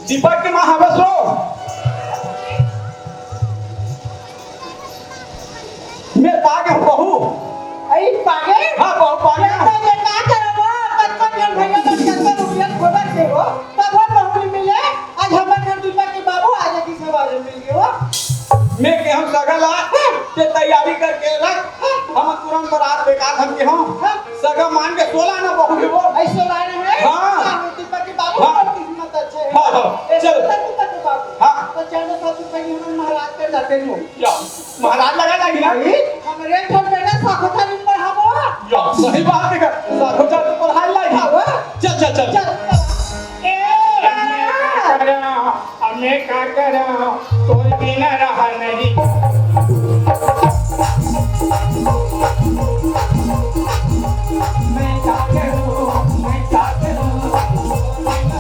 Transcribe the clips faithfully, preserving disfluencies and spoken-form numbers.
दीपक के माँ हवस हो। मैं पागे हूँ बहू। अई पागे? हाँ, बहू पागे हूँ। तो ये का करबो? कतका जन भैया बन के तो रुपया खोदत के हो। तब वो बहू नहीं मिले। आज हमर घर दीपक के बाबू आज की सवाल मिल गए हो। मैं के हम सगला के तैयारी करके रख। हम तुरंत बारात बेकार हम के हम। सगा मान के सोलह ना बहू के वो। अई सोलह ना है? हाँ। हाँ, दीपक के बाबू हाँ। बहुत किस्मत अच्छे है। हाँ, हाँ। ए, चल। दीपक के बाबू। हाँ। तो चल, सात रुपए की हम महाराज कर जाते हो। या, महाराज लगा लागी ना? अरे, हमरे घर बेटा साखोटा दिन पर हम हो। या, सही बात है। साखोटा तो पढ़ाई लागी। हाँ, वो। चल, चल, चल। चल। ए, मैं का करा? अब मैं का करा? तोर बिना रहा नहीं। मैं का करूं? मैं का करूं?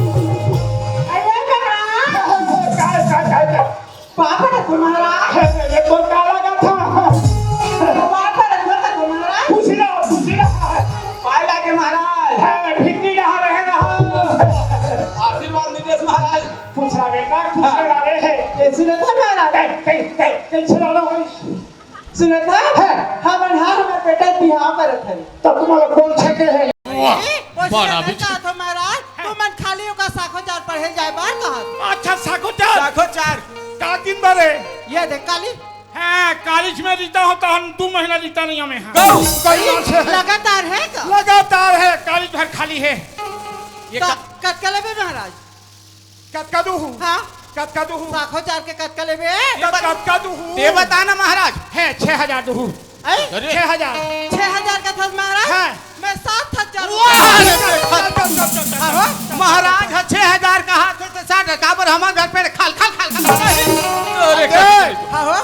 अरे महाराज! का, का, का, का? पाँव परत हँव महाराज। ये तो काला का था। पाँव परत हँव महाराज। खुशी रहो, खुशी रहो। पाँय लागे महाराज। हाँ, भित्ती कहाँ रहे रहो? आशीर्वाद नितेश महाराज। खुश रहा बेटा, खुश रहा रे। ए, सुनत हव महाराज? ए, ए, ए, कैसे रहना होई? सुनत हव? हाँ। हमन हा हमर बेटा बिहाव करत हन। तब तुम्हारा कौन छके है? वाह, ए, ओ बड़ा सियाना बिच- का था महाराज? तुमन खाली ओकर साखोचार पढ़े जाए बार कहत। अच्छा, साखोचार? साखोचार। का दिन बार हे? ये देख, काली। हाँ, कालीच में रीता हों, तो हम दू महीना रीता नहीं हमें, हाँ। गौ, गौ से। लगातार हे का? लगातार हे, कालीच भर खाली हे। ये तो का- कतका लेबे महाराज? कतका दूहूँ? हाँ। कतका दूहूँ? साखोचार के कतका लेबे? ये बता- कतका दूहूँ? ये बता ना महाराज। हे, छह हजार दूहूँ। अरे? छह हजार। छह हजार कथस महाराज? हाँ। मैं सात हजार वाह, अरे, चल, चल, चल, चल, चल, हाँ, हो। महाराज ह छह हजार कहाथे, त साठ, काबर हमर घर पे खाल, खाल, खाल, खाल। अरे, ए, हाँ, हो।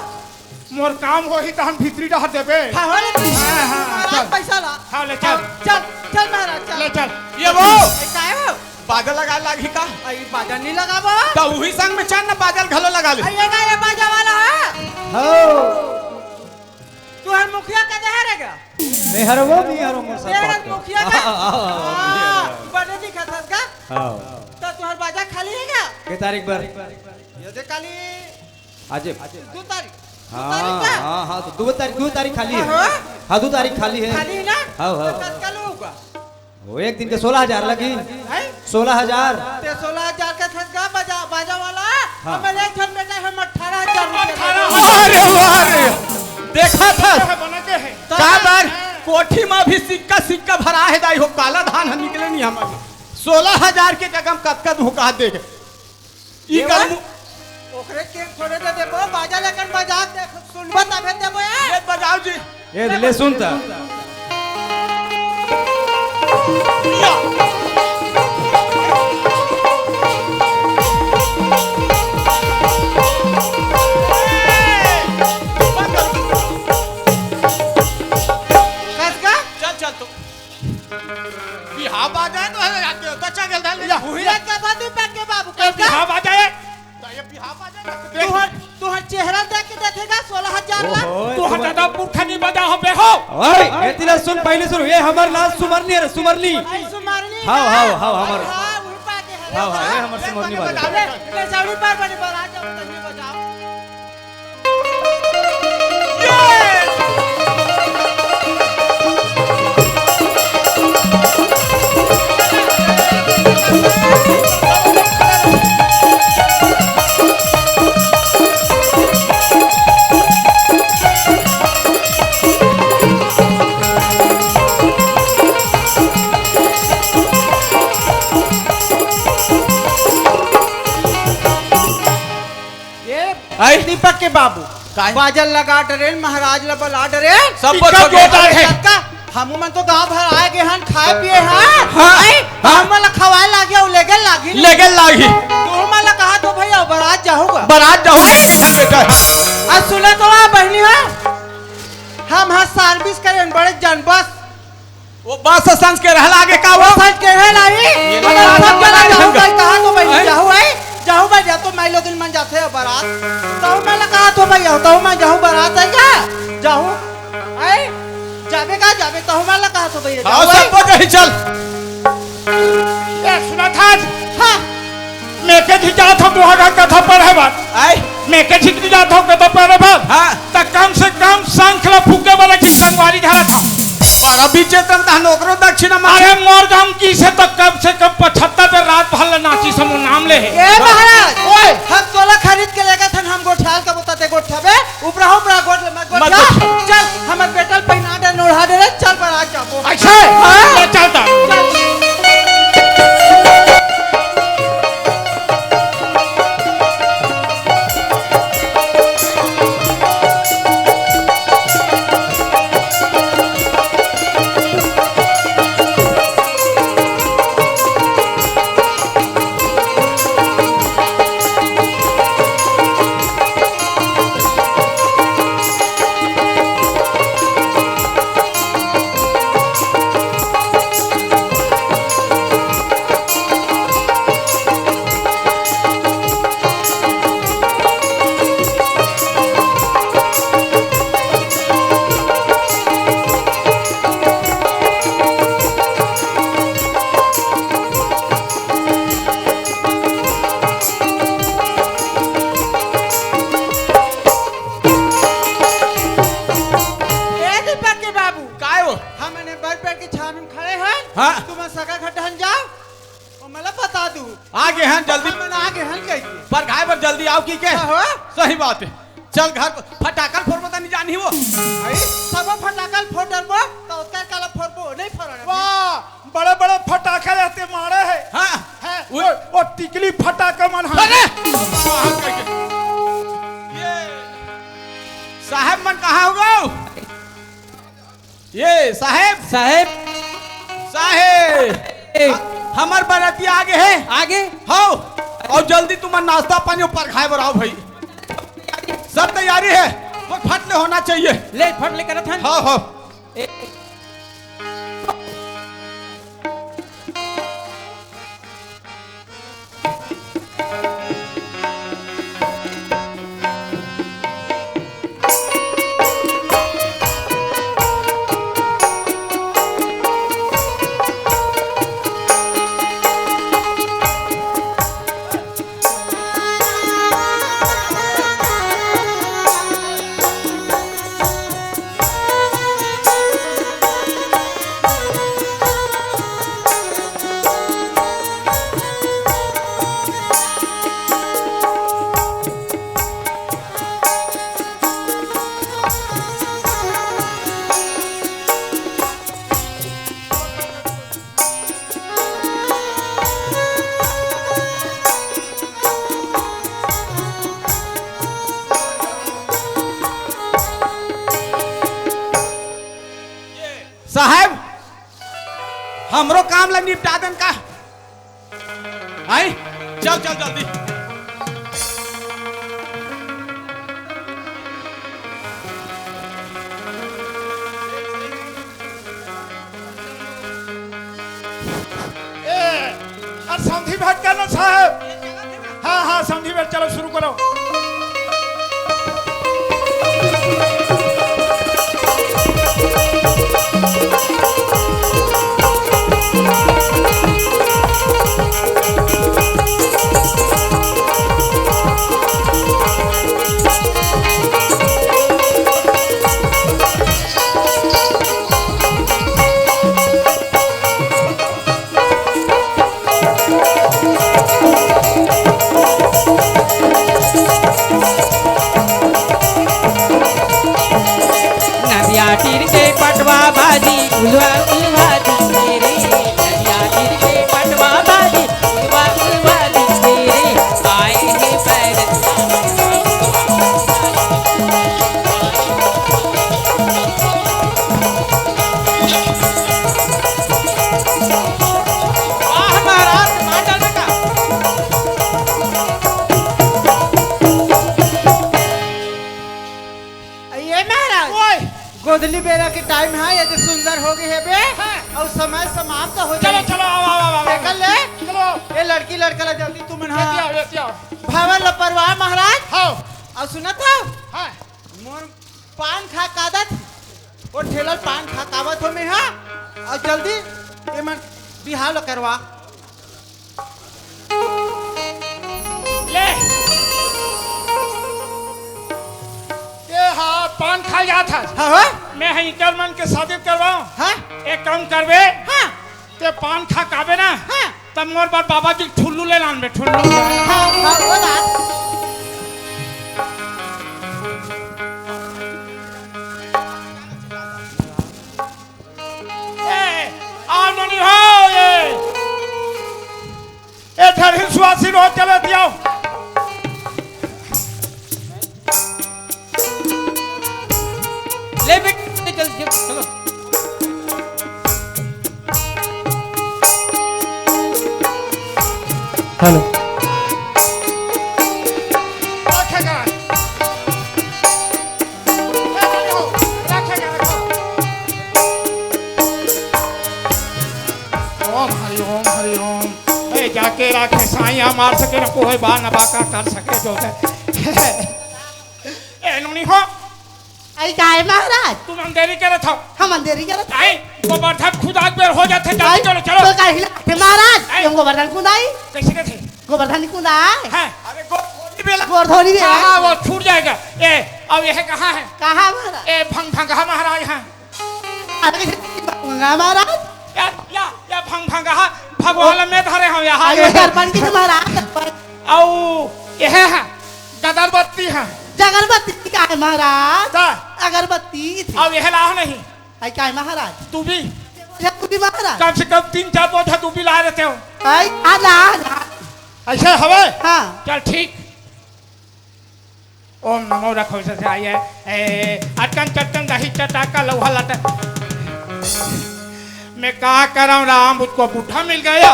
मोर काम होही त हम भीतरी डहर देबे। हाँ, हो ले। हाँ, हाँ, महाराज, चल। पैसा ला। हाँ, ले चल। चल, चल महाराज, चल। ले चल। ये वो। ए, काय हो? बाजा लगा लागही का? अई, बाजा नहीं लगाबो। त उही संग में चल ना, बाजा घलो लगा ले। अई, ये का, ये बाजा वाला है? हो। तुहर मुखिया के देहे रे गा? मेहरवो, मेहरवो मोर साथ मेहर बात कर। मुखिया का? हाँ, हाँ, हाँ, हाँ, हाँ, मेहरवो। बने दिखत हस का? हाँ। त तुहर बाजा खाली हे का? के तारीख बर? ये दे काली। आजे। दू तारीख। दू तारीख हाँ, का? हाँ, हाँ, तो दू तारीख, दू तारीख खाली हे। हाँ, हाँ। हाँ, दू तारीख खाली हे। खाली हे ना? हाँ, हाँ। त कतका लूहूँ का? वो एक दिन के सोलह हजार लगी। हैं? सोलह हजार। ते सोलह हजार के थस गा बाजा, बाजा वाला। हाँ। हमर एक ठन बेटा हे, हम अठारह हजार रुपया अठारह। अरे वाह रे। देखा था। बने के हे। का बार कोठी में भी सिक्का, सिक्का भरा हे दाई हो, काला धान ह निकले नहीं हमर। सोलह हजार के जगह हम कतका दूहूँ कहा दे। ई ये कर बात? मु- ओकरे के थोड़े दे देबो, बाजा लेकर बजा दे, सुनबा तभे देबो ए। ये बजाओ जी। ए, ले सुन त। या। कस का? चल, चल तू। बिहाव बाजा हे तो है, देवता चल, चल, चल, या, उही या। एक कथा दीपक के बाबू, ए, कस का? बिहाव बाजा हे। तो ये बिहाव बाजा हे। तुहर, तुहर चेहरा देख के देखेगा, सोलह हजार ला। ओहो, तुहर तुहर दादा पुरखा नहीं बजा हो बे हो। ओए, ए, तिला सुन, पहले सुन, ये हमर नाम सुमरनी हे रे, सुमरनी। अई सुमरनी हाँ, ना? हाँ, हाँ, हमर हाँ, उही पाके हे। हाँ, हाँ, ये हमर सुमरनी बाजा। ले, ले, साड़ी पार बनी पर आ जाओ, तन्ने बजाओ। ये आई? दीपक के बाबू, काय? बाजा लगा डरेन, महाराज ला बला डरेन। सब इक्का छोड़ दे। जोरदार हे। सबका हमू मन तो गांव भर आए गे हन, खाए पिए हन। हाँ, आई, हाँ। हमन ला खवाए लागी अउ लेगे लागी। लेगे लागी। तुमन ला कहा तो भैया, बरात जाहू गा। बरात जाहू गा, बेटा। आ सुने तो आ बहिनी, हाँ, हम हाँ service करेन बड़े जन बस। वो बस संस के रहला आगे का वो? बस संस के रहला ही। ये अगर नहीं सब जना नहीं जाहू नहीं गा, कहा तो बहिनी, हैं? जाहू आई, जाहू भाई, जा तो माई लोगिन मन जाथे बरात। तहू मैं ला कहा तो भैया, तहू मैं जाहू बरात आई का? जाहू। आए, जाबे का, जाबे, तहु मन ला कहा तो भैया, हाँ, जाबे। सब बजे ही चल। ए, सुना था? हाँ। मैं के जी जात हूँ, तुहां का कथा पढ़े बात। आए। मैं के जी जात हूँ, कथा पढ़े बात। हाँ। त कम से कम शंख ला फूके वाला की संगवारी धरा था। बड़ा विचित्र था, नौकरो दक्षिणा मांगे। अरे, मोर गांव की से तो कम से कम पचहत्तर पे रात भर ला नाची समूह नाम ले हे। ए महाराज, ओए। हम तोला खरीद के लेगत हन, हम गोठियाल का बोता ते गोठियाबे, उपरा उपरा गोठ ले मत मत गोठिया। गोठिया। चल, हमर बेटा ल पहिना दे, नोढ़ा दे रे, चल बरात जाबो। अच्छा, हाँ। ले चलता। चल। ए दीपक के बाबू, काय हो? हमन ए बड़ पेड़ के छाव में खड़े हन। हाँ। तुमन सगा घर डहन जाव, अउ मोला बता दू। आगे हन जल्दी। हमन आगे हन कहिके। परघाय बर जल्दी आव कहिके। हाँ हो। सही बात हे। चल घर फटाका ल फोड़बो त नहीं जानी वो। भाई, सब फटाका ल फोड़ डरबो, त ओकर काला फोड़बो, नहीं फोड़ो ना। वाह, बड़े बड़े फटाका रहते मारे हे। हाँ। हैं, वो, वो टिकली फटाका मन हा। अरे! ये साहेब मन कहाँ हो गो? ये साहेब। साहेब। साहेब। ए। ह-, हमर बरतिया आगे हे। आगे? हव। अउ जल्दी तुमन नाश्ता पानी अउ परघाय बर आव भाई। सब तैयारी हे। बस फट ले होना चाहिए। ले, फट ले करत हन। हव, हव। ए। साहेब, हमरो काम ला निपटा देन का? आई, चल, चल, जल्दी। ए, अरे समधी भटका ना साहेब। हाँ, हाँ, समधी भटका, चलो शुरू करो। नदिया तीर के पटवा बाजी, उलवा उलवा दीदी रे। नदिया तीर के पटवा बाजी, उलवा उलवा दीदी रे। आए हे बैरतिया। बदली बेरा के टाइम हे, ये जो सुंदर हो गई हे बे। हाँ। अउ समय समाप्त हो चलो, जाही। चलो, आओ, आओ, आओ, आओ, आओ। देखल ले। चलो। ये लड़की लड़का ला जल्दी तुमन, हाँ। लेती आओ, लेती आओ। भावर ला परवाह महाराज। हाँ। अउ सुनत हो? हाँ। मोर पान खा कादत, वो ठेलर पान खा कावत हो मैं, हाँ। अउ जल्दी ये मन बिहाव ला करवा। ले। ये हाँ, पान खा जात हस। हाँ, हाँ। मैं हा इकर मन के शादी करवाऊं। हाँ। एक काम करबे। हाँ। ते पान खा काबे ना। हाँ। तब मोर बर बाबा जी ठुल्लू ले लानबे, ठुल्लू। हाँ, हाँ, वो बात। ए, आ नोनी हो, ए। ए, ठहरी सुवासिन हो, चले दियो। ले बेटी, चल, चल, चलो। हेलो। रखेगा। ए, नहीं हो, रखेगा, रखो। ओम हरि ओम, हरि ओम। ए, जाके राखे साईं, मार सके न कोई बा, न बाका कर सके जो है। ए, नोनी हो। आई काय महाराज? तुमन देरी करत हो। हमन देरी करत हो। आई, गोवर्धन खुदा के बेर हो जाथे, जल्दी आई, चलो, चलो। तो काहे ला थे महाराज? आई। हम गोवर्धन खुदाई? कैसे कहते? गोवर्धन खुदाई? हाँ। अरे, गोवर्धनी बेला। गोवर्धनी बेला। हाँ, हाँ, वो छूट जाएगा। ए, अब यह कहाँ है? कहाँ महाराज? ए, भंग भंगहा महाराज हैं। अरे, भंगहा महाराज? या, या, या भंग भंगहा, भगवान में धरे हम यहाँ। अरे, दर्पण की तो महाराज, दर्पण। अउ यह है, गदरबत्ती है। जगरबत्ती का है महाराज? का? अगरबत्ती थी। अउ यह लाओ नहीं। आई का है महाराज? तू भी। या तू भी महाराज? कम से कम तीन चार पौधा तू भी ला देते हो। आई, आ ला, आ ला। ऐसे हवे? हाँ। चल ठीक। ओम नमो रखो से आइए। ए, अटकन चटकन दही चटाका लौहा लटा। मैं का करऊं राम, मुझको बूढ़ा मिल गया।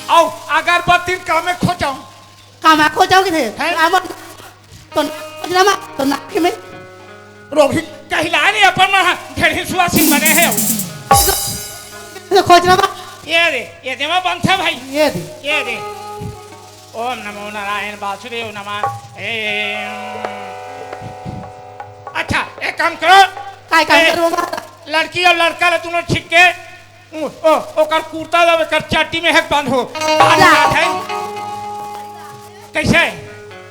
अउ अगरबत्ती का मैं खोजाऊं। कामा खोजाओगे थे? हैं? राम तो ना खोजना मा, तो ना कि मैं रोगी कहिला नहीं अपन में ढेढ़ी सुवासिन बने हैं। तो खोजना मा। ये दे, ये दे मैं बंद था भाई। ये दे। ये दे। ओम नमो नारायण वासुदेव नमः। ए, अच्छा, एक काम करो। काय काम ए, करूँगा? लड़की अउ लड़का ला तुमन छिक के ओ, ओ, ओकर कुर्ता ला ओकर चड्डी में हेक बांधो। बांध जा। बांध है। कैसे?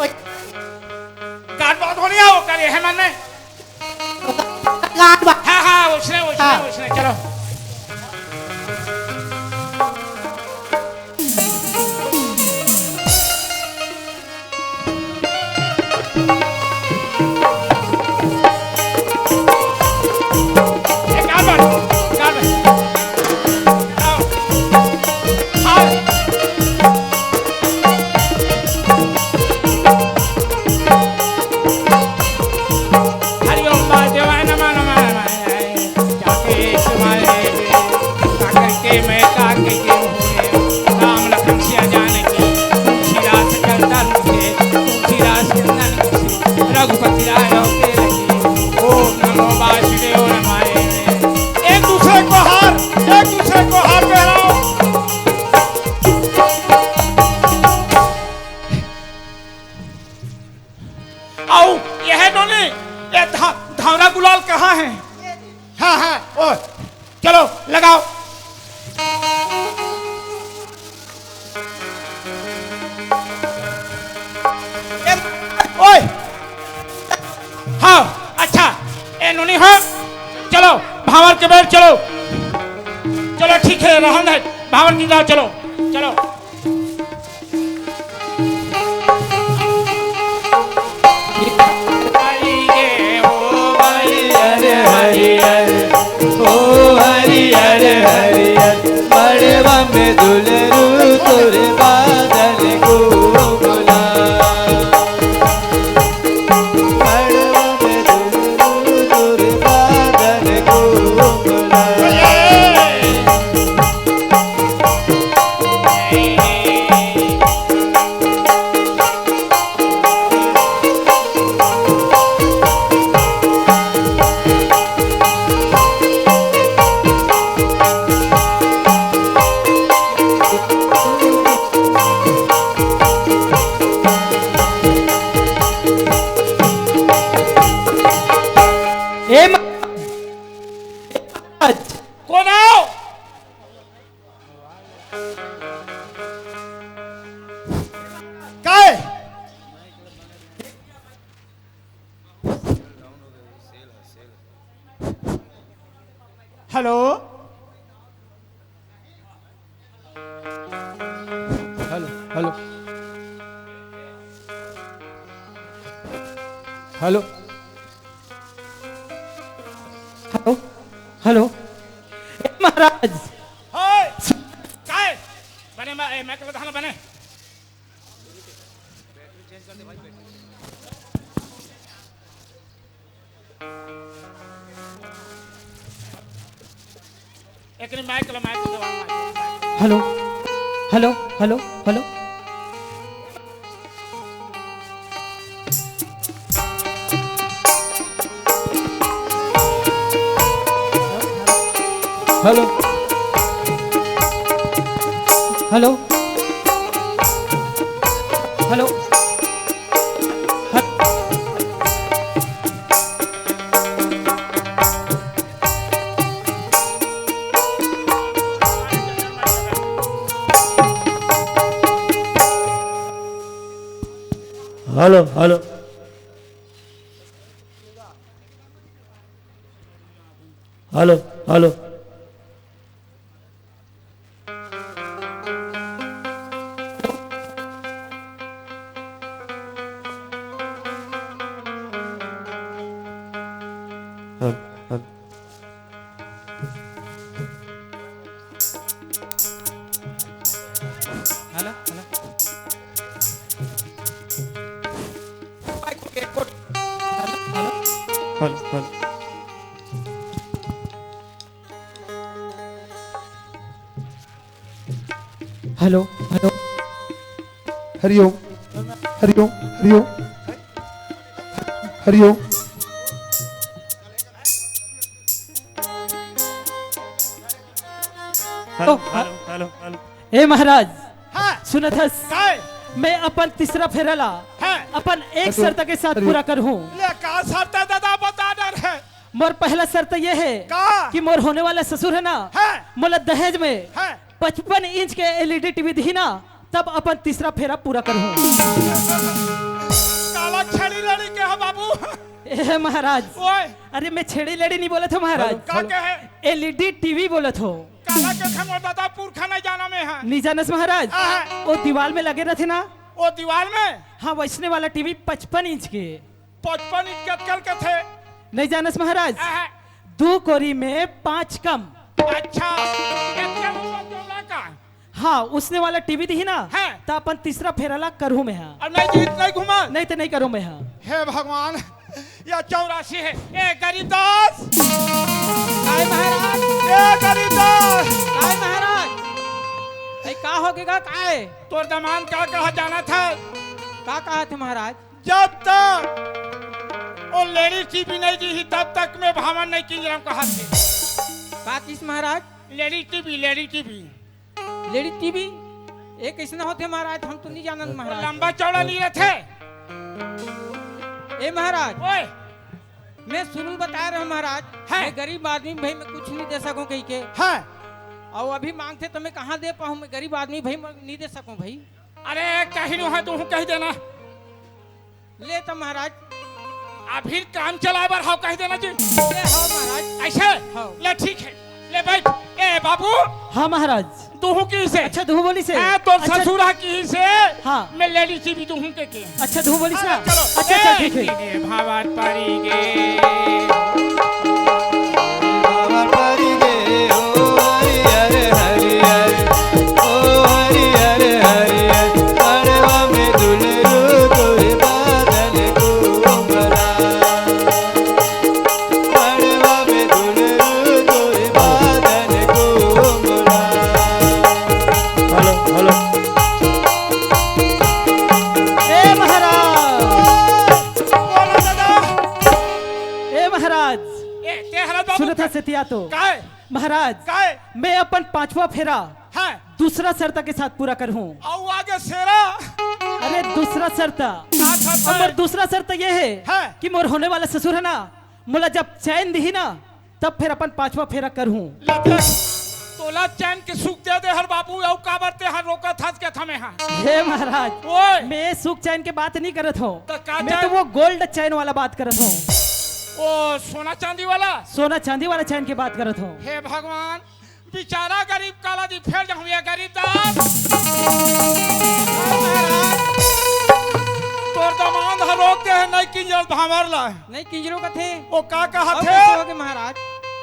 ओए। गांठ बांधो नहीं आओ, ओकर यह मन में। गांठ बा- हाँ, हाँ, उसने, उसने, हाँ। उसने, चलो। हरि ओम वासुदेवाय नमः, नमः, नमः। जाके तुम्हारे का करके मैं का कह के हूँ। राम लखन सिया जान की, तुलसीदास चंदन के, तुलसीदास चंदन के, रघुपति राय के लगी। ओम नमो वासुदेव नमः। एक दूसरे को हार, एक दूसरे को हार पहनाओ। आओ, यह नोनी, ये धा-, धावरा गुलाल कहाँ है? हाँ, हाँ, ओ, चलो, लगाओ। ए, ओए। हाँ, अच्छा। ए, नोनी, हाँ। चलो, भांवर के बेर, चलो। चलो, ठीक है, रहन दे। भांवर की जाओ, चलो। चलो। हरि हरि हरि हरि, ओ हरि हरि हरि हरि, मड़वा में दुलरू तोर बादल को बुला। मड़वा में दुलरू तोर बादल को बुला। Hello, hello, hello, hello. ए महाराज। ओए, काय? बने मा-, ए, मैं कहता हूँ बने। एकरे माइक ला, माइक ला, mic. Hello, hello, hello, hello. Hello, hello, hello. Hello, hello, hello, hello. Hello, hello. Hello, hello. Hello, hello. Hello, hello. Hariom, Hariom, Hariom, Hariom. Hello, hello, hello, hello. ए महाराज, हाँ। सुनत हस? काय? मैं अपन तीसरा फेरा ला हाँ। अपन एक शर्त के साथ पूरा करहूँ। ले, का शर्त हे दादा, बता डर हे। मोर पहला शर्त ये हे का? कि मोर होने वाला ससुर हे ना, हाँ। मोला दहेज में हाँ। पचपन इंच के एलईडी टीवी दिही ना, तब अपन तीसरा फेरा पूरा करहूँ। काला छेड़ी लड़ी के हे बाबू। ए महाराज, ओए। अरे मैं छेड़ी लड़ी नहीं बोलत हों महाराज। का कहे? एलईडी टीवी बोलत हों। काला के थे मोर दादा पुरखा नहीं जाना मैं हा। नहीं जानस महाराज? आहा। वो दीवाल में लगे रथे ना। वो दीवाल में? हाँ, वैसने वाला टीवी पचपन इंच के। पचपन इंच के अटकल के थे। नहीं जानस महाराज? आहा। दू कोरी में पाँच कम। अच्छा, अटकल हुआ जोला का? हाँ, उसने वाला टीवी दिही ना, हाँ। त अपन तीसरा फेरा ला करहूँ मैं हा। अउ नहीं जीत नहीं घुमा। नहीं त नहीं करहूँ मैं हा। हे भगवान, या चौरासी हे। ए गरीबदास। काय महाराज? ए गरीबदास। काय महाराज? ए, का होगे गा, काय? तोर दमांद का कहा जाना था? का कहा थे महाराज? जब तक वो लेडीज टीवी नहीं दिही, तब तक मैं भावन नहीं किंजरम कहा थे। का किस महाराज? Ladies TV, ladies TV. Ladies TV? ए, कइसना होथे महाराज? हम तो नहीं जानन महाराज। लंबा चौड़ा नहीं रहथे। ए महाराज, ओए। मैं शुरू बताए रहे महाराज, हैं। मैं गरीब आदमी भाई, मैं कुछ नहीं दे सकूं कहिके। हैं। अउ अभी मांगथे त मैं कहाँ दे पाहूं, मैं गरीब आदमी भाई, मैं नहीं दे सकूं भाई। अरे कहीं नो है, तू कहि देना। ले त महाराज। अभी काम चलाए बर हव कहि देना जी। ले हव महाराज। अइसे? हव। ले ठीक हे। ले बइठ। ए बाबू। हाँ महाराज। दुहू किहिसे। अच्छा दुहू बोलिसे। हाँ, तोर अच्छा। ससुर हा किहिसे। हाँ। मैं लेडीज टीवी दुहू कहिके। अच्छा दुहू बोलिस ना। हाँ, चलो। अच्छा, अच्छा, ए, ठीक हे। इतने भावत परी गे। Hello, hello. ए महाराज। बोलो दादा। ए महाराज। ए, ते हला बाबू सुनत हस का-, सेतिया तो। काय? महाराज, काय? मैं अपन पांचवा फेरा हाँ। दूसरा शर्त के साथ पूरा करहूं। अउ आगे शेरा। अरे दूसरा शर्त। का शर्त अउ मोर हे? दूसरा शर्त ये हे हाँ। कि मोर होने वाला ससुर हे ना, मोला जब चैन दिही ना, तब फेर अपन पांचवा फेरा करहूं। ले देख, तोला चैन के सुख दे दे हर बाबू, अउ काबर ते हर रोकत हस के थमे हा। हे महाराज, ओए। मैं सुख चैन के बात नहीं करत हों। त का मैं चैन? तो वो गोल्ड चैन वाला बात करत हों। ओ, सोना चांदी वाला? सोना चांदी वाला चैन के बात करत हों। हे भगवान, बेचारा गरीब काला दी फेर जाहूं ये गरीब दास। भांवर ला। नहीं किंजरो कथे। वो का कहा अउ थे? कैसे होगे महाराज?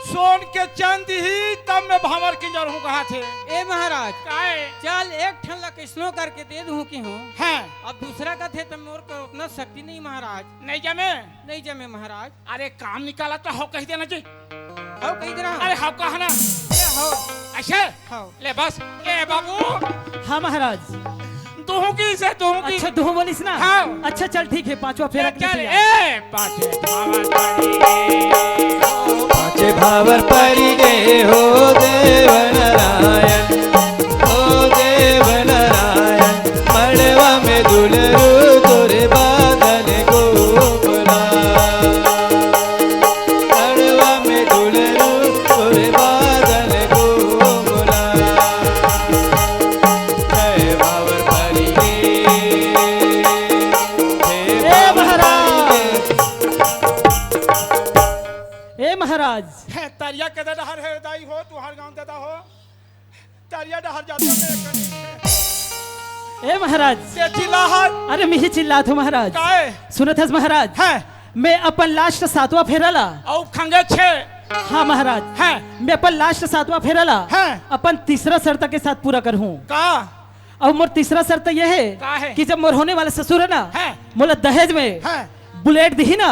सोन के चंद ही तब मैं भांवर किंजर हूँ कहा थे। ए महाराज, काहे? चल एक ठन ला कैसनो करके दे दूँ की हूँ। हाँ। अब दूसरा कथे तो मोर को उतना शक्ति नहीं महाराज। नहीं जमे? नहीं जमे महाराज। अरे काम निकाला तो हो कही देना जी। हो कही देना। अरे हो कहा ना। ए हो। ऐसे? हो। ले बस। ए बाबू। हाँ महाराज। दुहू की से दुहू की। अच्छा दुहू बोलिस ना? हाँ। अच्छा चल ठीक है, पांचवा फेरा ए, चल, तैयार। ए, पांचे भांवर परी गे हो। पांचे भांवर परी गे हो देव नारायण, हो देव नारायण, मड़वा में दुलरू तोरे बादल गोबरा। मड़वा में दुलरू तोरे बादल गोबरा। हे भांवर परी गे, हे ए भांवर महाराज। परी गे। ए महाराज। हे तरिया के डहर हे दाई हो, तुहार गांव दादा हो। तरिया डहर जाता मैं कनी। ए महाराज। के चिल्ला हर? अरे मिही चिल्लात हूँ महाराज। काहे? सुनत हस महाराज? हैं। मैं अपन लास्ट सातवां फेरा ला। अउ खंगे छे। हाँ महाराज। हैं। मैं अपन लास्ट सातवां फेरा ला। हैं। अपन तीसरा शर्त के साथ पूरा करहूँ। का? अउ मोर तीसरा शर्त ये है का है? कि जब मोर होने वाला ससुर है ना, हैं। मोला दहेज में हैं। बुलेट दिही ना।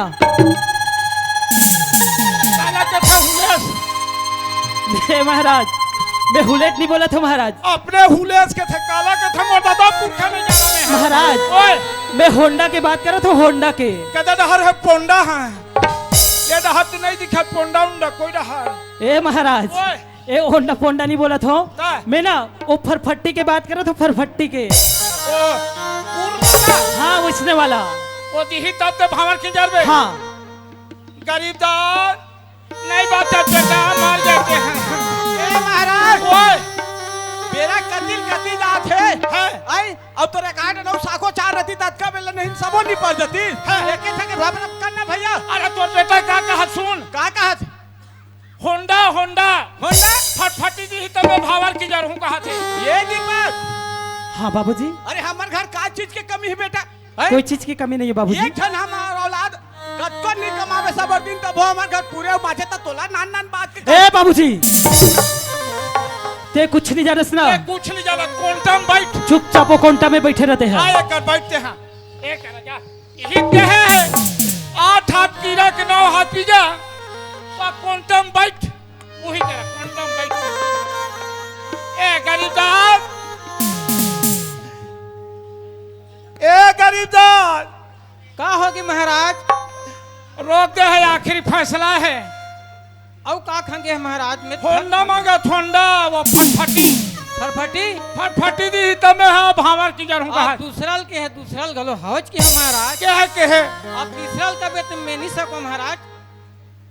काला कथा हुलेस। हे महाराज, मैं हुलेट नहीं बोलत हूँ महाराज। अपने हुलेस कथे, काला कथा मोर दादा पुरखा नहीं जाना मैं। महाराज, ओए। मैं होंडा के बात करत हूँ, होंडा के। कदा डहर हे पोंडा हे। ये डहर तो नहीं दिखा पोंडा उंडा कोई डहर। ए महाराज, ओए। ए होंडा पोंडा नहीं बोलत हूँ। का? मैं ना वो फरफट्टी के बात करत हूँ, फरफट्टी के। ओ, उर्मिला। हाँ, उसने वाला। वो दिही तब तो भांवर किंजरबे। हाँ। गरीब दार, नहीं बात करते का, मर जाते हैं। ए महाराज। ओए। बेरा कतिल कतिल आत हे। हैं। आई, अब तो रिकॉर्ड नौ साखो चार रहती, ततका बेला नहीं सबो निपट जाती। हैं। एके ठके रब रब करना भैया। अरे तोर बेटा का कहा सुन। का कहा? Honda, Honda. होंडा? फटफटी दिही तब मैं भांवर किंजर हूँ कहा थे। ये दीपक। हाँ बाबूजी। अरे हमर घर का चीज के कमी है बेटा? हैं? कोई चीज की कमी नहीं है बाबूजी। एक ठन हमार औलाद कतको नहीं कमावे सबर दिन तब वो हमार घर पूरे माचे त तोला नान नान बात के ए बाबूजी, ते कुछ नहीं जानस ना। ए, कुछ नहीं जाना, कोंटा में बैठ। चुपचाप वो कोंटा में बैठे रहते हैं। आए कर बैठते हैं। एक राजा। यही कहे है, आठ हाथ कीरा के नौ हाथ बीजा, तो कोंटम बैठ, वही तरह कोंटम बैठ। ए गरीबदार, ए गरीबदार, का होगी महाराज? रोक दे है, आखिरी फैसला है। अउ का खंगे है महाराज? मैं होंडा मांगा, होंडा, वो फटफटी। फटफटी? फटफटी दी तब मैं हाँ भांवर किंजर हूँ आप कहा। दूसरा ल के है, दूसरा ल घलो हवच के है महाराज। के है, के है? आप तीसरा ल तबे तो मैं नहीं सकूँ महाराज।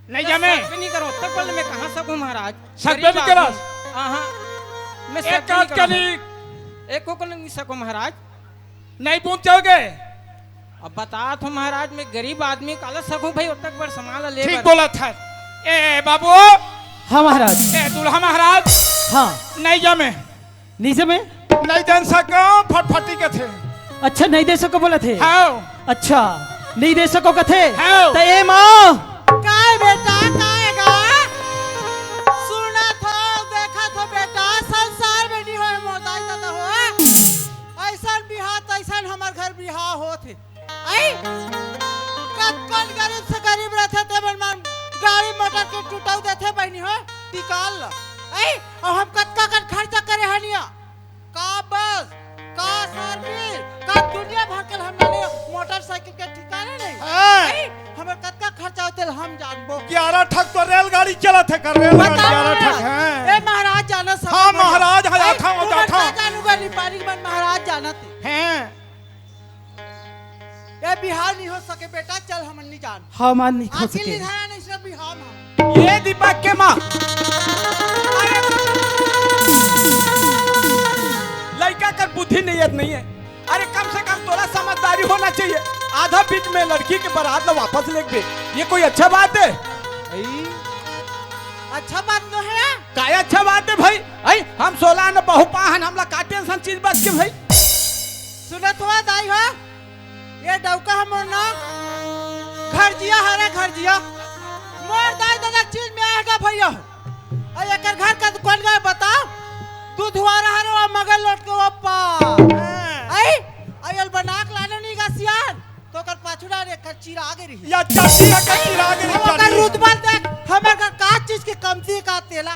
नहीं जमे। मैं नहीं करूँ, तब बोले मैं कहाँ सकूँ महाराज? सकबे गरीब नहीं करो। आदमी। हाँ, हाँ। मैं एक सकबे नहीं काज करूँ। करी। एको को नहीं सकूँ महाराज। नहीं पहुंचोगे। अब बतात हो महाराज, मैं गरीब आदमी, काला सकूं भाई, ओतक बड़ सामान ला ले ठीक बर। बोलत है। ए बाबू। हाँ महाराज। ए दूल्हा महाराज। हाँ। नहीं जमे। नहीं जमे? नहीं दे सको, फटफटी कथे। अच्छा, नहीं दे सको बोलत हे? हाँ। अच्छा, नहीं दे सको कथे? हाँ। त ए माँ। काय बेटा, काय गा? सुनत हो, देखत हो बेटा, संसार में नहीं होए मोर दाई ददा हो। ऐसन बिहाव, तैसन हमर घर बिहाव होत हे। आई? कतकन गरीब से गरीब रथे, ते मन मन गाड़ी मोटर के टुटाऊ देथे बहिनी हो, टिकाल ल। आई? अउ हम कतका कन खर्चा करे हनिया? का बस, का सर्विस, का दुनिया भर के हम जाने मोटरसाइकिल के ठिकाना नहीं। हाँ। आई? हमर कतका खर्चा होथे, हम जानबो। ग्यारह ठक तो रेलगाड़ी चलत हे, कर रेलगाड़ी बताओ ग्यारह ना। ठक, हाँ। ए महाराज जानत सब हाँ, बढ़िया। महाराज, हाँ, ए, आथा, तुमन आथा। का जानू गा, रिपारी मन महाराज जानत हे। हैं। ए बिहाव नहीं हो सके बेटा, चल हमन नहीं जान। हाँ, मान नहीं हो आखिर सके। निधारा नहीं सब बिहाव में। ये दीपक के माँ। अरे, लड़का कर बुद्धि नहीं है, नहीं है। अरे कम से कम तोला समझदारी होना चाहिए। आधा बीच में लड़की के बारात ला वापस लेके दे। ये कोई अच्छा बात है? आई। अच्छा बात नो है? काय अच्छा बात है भाई? आई, हम सोलह न बहु पाहन, हमला का टेंशन चीज बात के भाई? सुनत हुआ दाई हो, ये डौका हमर ना घर जिया हरे, घर जिया। मोर दाई ददा चीज में आएगा भैया। अउ एकर घर का कौन गए बताओ? दूधवारा हरे, वो मगर लोट के वो पार। आई, आई, अल बनाक लाने नहीं गा सियान। तो ओकर पाछू डाल एकर चिरा आगे रही। या चाची ना कर चिरा आगे रही, ओकर चाची। रुतबा देख, हमर घर का चीज के कमती का तेला।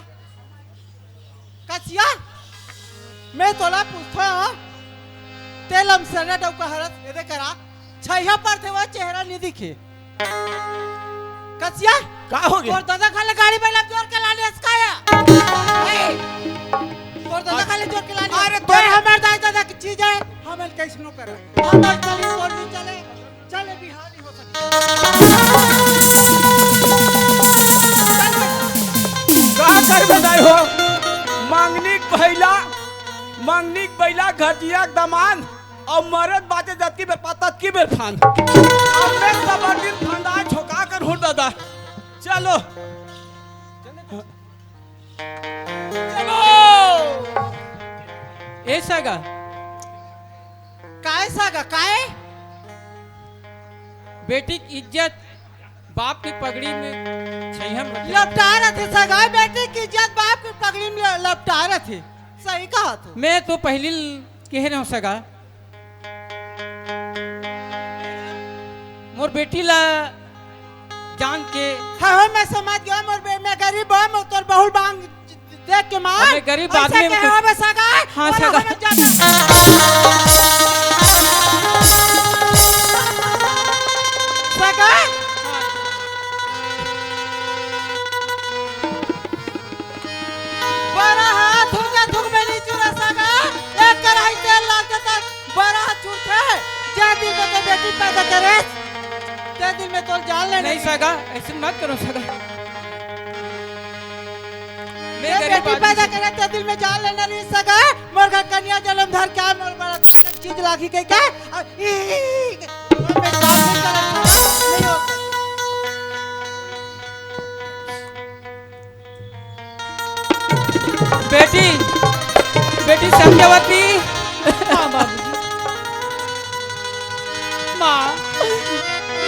कसिया, मैं तोला पूछथों, तेल हम सन्ना डौका हरत, एदे करा, छइहा परथे वो चेहरा नी दिखे। कसिया, का हो गया? तोर दादा खाले गाड़ी में लब जोर के लाने हस का या? ए, तोर दादा खाले जोर के लाने। अरे, तोर हमर दाई दादा की चीज है, हमन कैसनो करा। हमर चली, तोर नहीं चले। चले बिहारी हो सके। का करबे दाई हो? मंगनी के भैला, मंगनी के भैला, घटिया के दमान, अउ मरद बाजे जतकी बेर पात, ततकी बेर फान। अब मैं कबड्डी फंदा झोंका कर हूँ दादा। चलो। ए सगा। काय सगा, काय? बेटी की इज्जत बाप की पगड़ी में छइहम रखे। लपटा रथे सगा, बेटी की इज्जत बाप की पगड़ी में लपटा रथे। सही कहा तू। मैं तो पहली ल-, कह रहा हूँ सगा। मोर बेटी ला जान के। हाँ, हाँ, मैं समझ गया, मोर बे-, मैं गरीब हूँ, मोर तोर बहुल बांग देख के मार। मैं गरीब ऐसा आदमी के हूँ। हाँ, मैं सगा। हाँ, सगा। सगा। बड़ा हाथ हो गया, थुक में नहीं चुरा सगा। एक कढ़ाई तेल ला देता। बड़ा छूट है, जे दिन में तो बेटी पैदा करे, ते दिन में तो जान लेना नहीं सगा, ऐसे मत करो सगा। मैं जे गरीब बेटी आदमी पैदा करे, ते दिन में जान लेना नहीं सगा। मोर घर कन्या जन्म धर के आए, मोर बड़ा चीज लागी के क्या? और ई, ई, ई, मैं काम नहीं करत हूँ, नहीं होता। बेटी, बेटी सत्यवती। हाँ, बाबूजी। माँ,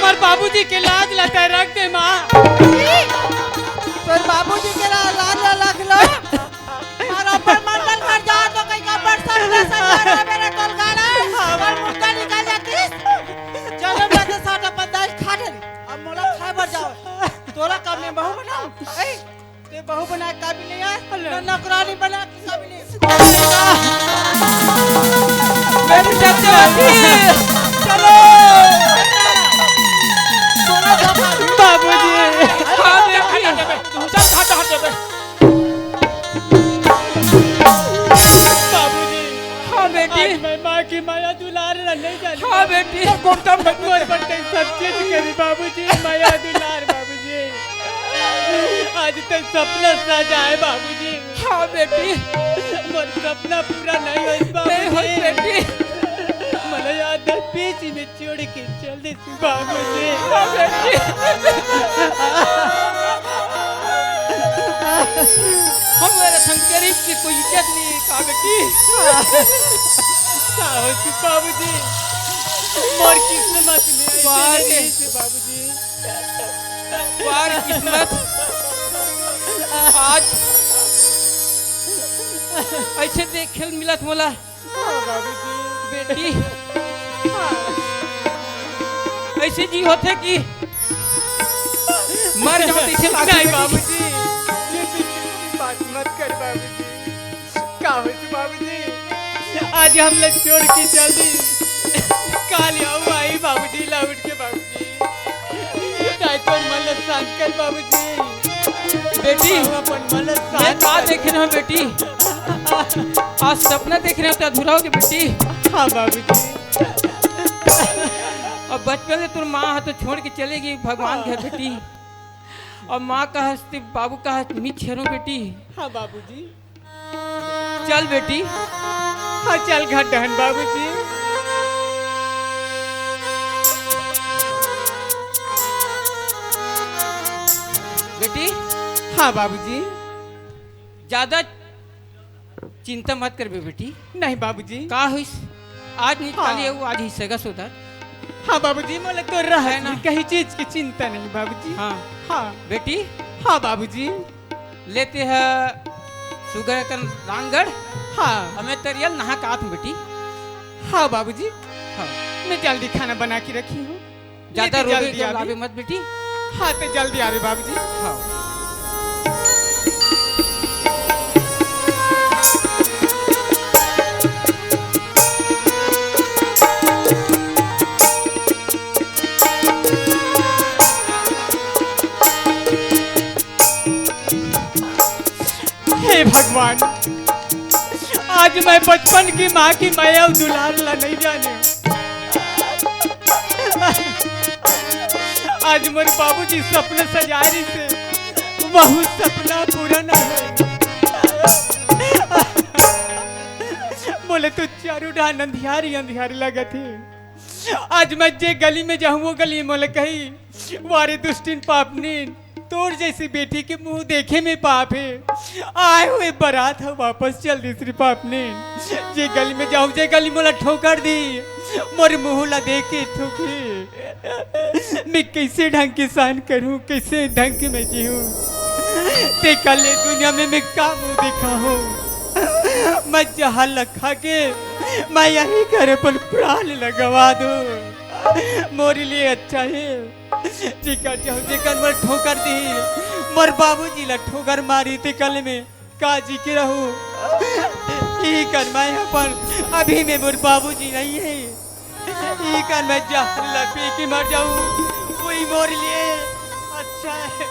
मोर बाबूजी के लाज ला तैं रख दे, माँ। तोर बाबूजी के ला-, लाज ला रख लो। और अपन मंडल घर जाओ तो कहीं का बड़ सब ना समझा रहे मेरे तोर गाड़ा। और मुर्दा निकाल जाती। चलो, मैं तो साठ अपन दाल खा डरी। अब मोला खाए बर जाओ। तोला कब मैं बहू बनाऊं? ए, ते बहू बनाए काबिल नहीं है, अरे। ना नौकरानी बनाए काबिल नहीं है। मेरी सत्यवती, चलो। बाबूजी। हाँ, बेटी। चल, हट, हट, हट। बाबूजी। हाँ, बेटी। आज मैं माँ की माया दुलार ला नहीं जानी। हाँ, बेटी। मोर बर तैं सब चीज करी बाबूजी, माया दुलार बाबूजी। आज तैं सपना सजाए बाबूजी। हाँ बेटी। मोर सपना पूरा नहीं होइस बाबूजी। नहीं होइस बेटी। मोला याद है, बीच में छोड़ के चल दे तू बाबूजी। हाँ बेटी। हमरे संग गरीब की कोई इज्जत नहीं है का बेटी? का होइस बाबूजी? मोर किस्मत में ऐसे वाह रे। नहीं है बाबूजी। वाह रे किस्मत, आज ऐसे देखे ल मिलत मोला। हाँ, बाबूजी। बेटी, हाँ। ऐसे जी होथे कि मर जाओ, तो ऐसे लागे नहीं, बेटी। बाबूजी, ये बिल्कुल भी बात मत कर, बाबूजी। का होइस बाबूजी? आज हमला छोड़ के चल दी। काल अउ आही बाबूजी, लौट के बाबूजी। ताई तोर मन ला शांत कर बाबूजी। बेटी, अपन मन ला मैं शांत का कर। देखे रहे हूँ बेटी? आज सपना देखे रहे हूँ तो अधूरा हो गया बेटी। हाँ बाबूजी। अब बचपन से तोर माँ हा तो छोड़ के चले गई भगवान घर बेटी। अब माँ कहा, बाबू कहा, मी छेरो बेटी। हाँ बाबूजी। चल बेटी। हाँ, चल घर डहन बाबूजी। बेटी। हाँ बाबूजी। ज्यादा चिंता मत करबे बेटी। नहीं बाबूजी। का होइस? आज नहीं हाँ। काली अउ आज ही सगा सोदर। हाँ बाबूजी, मोला तो रहे है ना? कहीं चीज की चिंता नहीं बाबूजी। हाँ। हाँ। बेटी। हाँ बाबूजी। लेते है सुगर कन रामगढ़। हाँ। हमें तरियल नहा के आत हूँ बेटी। हाँ बाबूजी। हाँ। मैं जल्दी खाना बना के रखी हूँ। ज्यादा लेते रोबे जल्दी के आवे। लावे मत बेटी। हाँ, ते जल्दी आवे बाबूजी। हाँ। हे भगवान, आज मैं बचपन की माँ की मया अउ दुलार ला नहीं जाने। आज मोर बाबूजी सपना सजाए रहिसे, वहू सपना पूरा नहीं होय। मोला तो चारों डहान अंधियारी अंधियारी लगत हे। आज मैं जे गली में जाहूँ, वो गली मोला कही, "वारे दुष्टिन पापनिन, तोर जैसी बेटी के मुंह देखे में पाप हे। आए हुए बारात ह वापस चल दिस रे पापनिन।" जे गली में जाहूँ, जे गली मोला ठोकर दी, मोर मुंह ला देख के थूकही। मैं कैसे ढंग के सहन करूँ, कैसे ढंग के मैं जीऊँ? ते कल ये दुनिया में मैं का मुंह दिखाहूँ? मैं जहर ला खा के मैं यही घर अपन प्राण ला गवा दूँ। मोरे लिए अच्छा हे। जेकर जाहूँ, जेकर मोर ठोकर दी, मोर बाबूजी ला ठोकर मारी ते कल में का जी के रहूँ? ई कर मैं अपन, अभी में मोर बाबूजी नहीं हे। ई कर मैं जहर ला पी के मर जाहूँ, वही मोरे लिए अच्छा हे।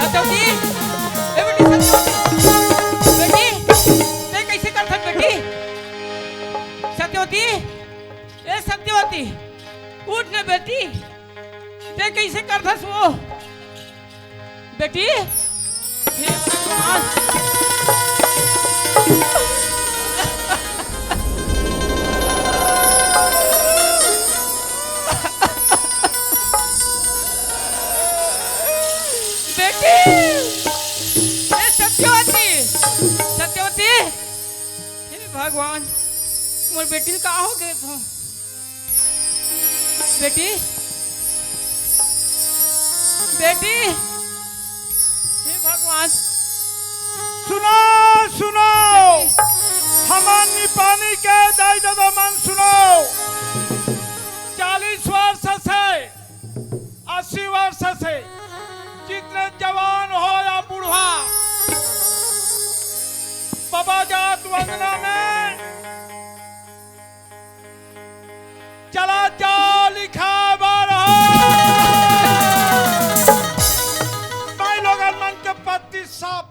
सत्यवती, ए बेटी सत्यवती, बेटी, ते कैसे करथस बेटी? सत्यवती, ए सत्यवती, उठ ना बेटी, ते कैसे करथस वो? बेटी, हे भगवान। बेटी, हे सत्यवती, सत्यवती, हे भगवान, मोर बेटी का हो गे तो? बेटी, बेटी, हे भगवान। सुनो, सुनो, हमर निपानी के दाई ददा मन सुनो। चालीस वर्ष से, अस्सी वर्ष से, जितने जवान हो या बूढ़ा, बाबा जात वंदना में चला जाओ, लिखा बार हो। भाई लोगन मन के पत्ती सब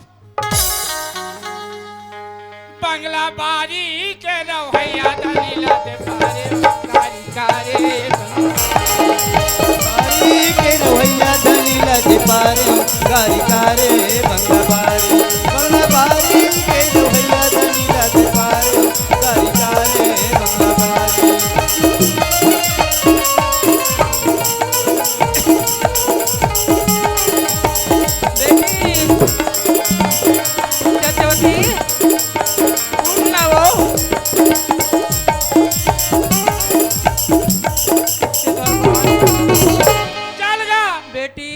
बंगला बारी के रवैया धनी ला दे पारे, गारी कारे बंगला बारी के रवैया धनी ला दे पारे, गारी कारे बंगला बारी, बंगला बारी के रवैया धनी ला दे पारे, गारी कारे बंगला बारी। बेटी, सत्यवती, उठ ना वो। चल गा। बेटी।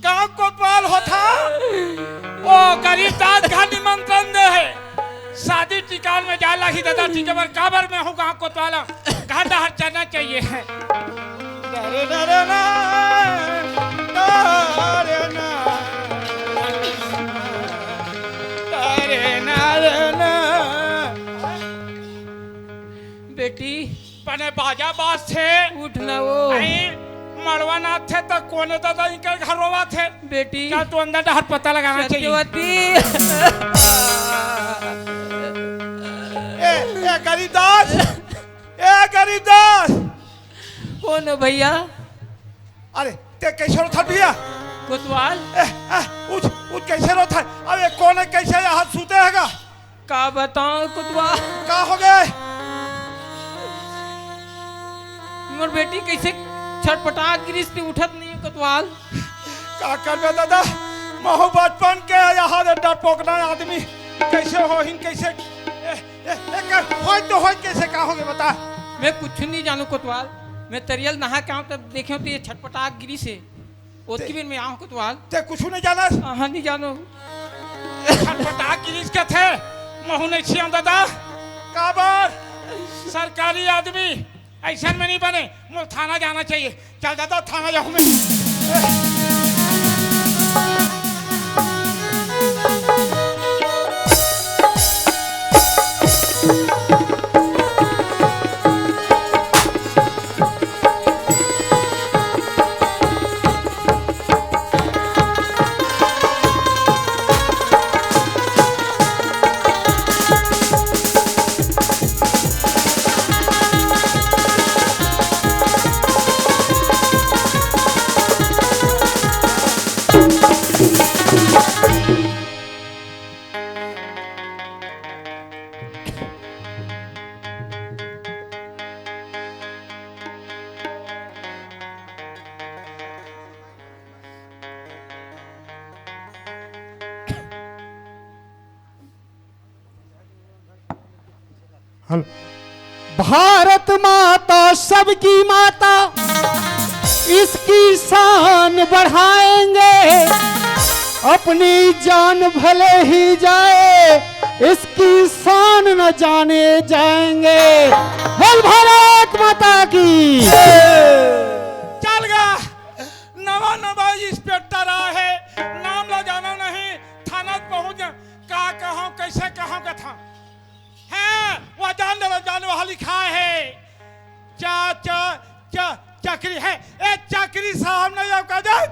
गांव कोतवाल होथा। ओ गरीब दास घर निमंत्रण दे हे। शादी टिकान में जाय लागी दादा, टिके बर काबर में हूँ गांव कोतवाल। घर डहर जाना चाहिए है। अरे ना रे ना, अरे ना, अरे ना रे ना। बेटी, पने बाजा बाजथे। उठ ना वो। अई, मड़वा नाचथे त कोने दादा इनकर घर रोवाथे। बेटी। का तू अंदर डहर पता लगाना चाहिए। सत्यवती। ए, ए, गरीबदास, ए गरीबदास। कौन हो भैया? अरे, ते कैसे रोथा भैया? कोतवाल। ए, ए, उठ, उठ, कैसे रोथा? अबे कौन है, कैसे यहाँ सूते हैगा? का बताओ कोतवाल? का हो गए? मोर बेटी कैसे छटपटा गिरिस ते उठत नहीं है कोतवाल। का करबे दादा, महू बचपन के यहाँ रे डरपोकना आदमी, कैसे होहिन, कैसे, ए, ए, ए, कर, होय तो होय कैसे, का होगे बता? मैं कुछ नहीं जानू कोतवाल। मैं तरियल नहा के आऊँ तब देखे तो ये छटपटा गिरिस हे। ओतकी बेर में आऊँ कोतवाल। ते कुछ नहीं जाना? हाँ, नहीं जानू। छटपटा गिरिस कथे, महू नहीं छियाऊँ दादा। काबर? सरकारी आदमी ऐसन में नहीं बने, मोर थाना जाना चाहिए। चल दादा, थाना जाऊँ मैं। हेलो। भारत माता सबकी माता, इसकी शान बढ़ाएंगे। अपनी जान भले ही जाए, इसकी शान न जाने जाएंगे। बोल भारत माता की। चल गा, नवा नवा इंस्पेक्टर आए हे, नाम ला जाना नहीं, थाना पहुंच जा, का कहूं, कैसे कहूं कथा। हैं, वो जान ले, जान वहाँ लिखा है। चा, चा, चा, चक्री है। ए, चक्री साहब नहीं हो का जाए?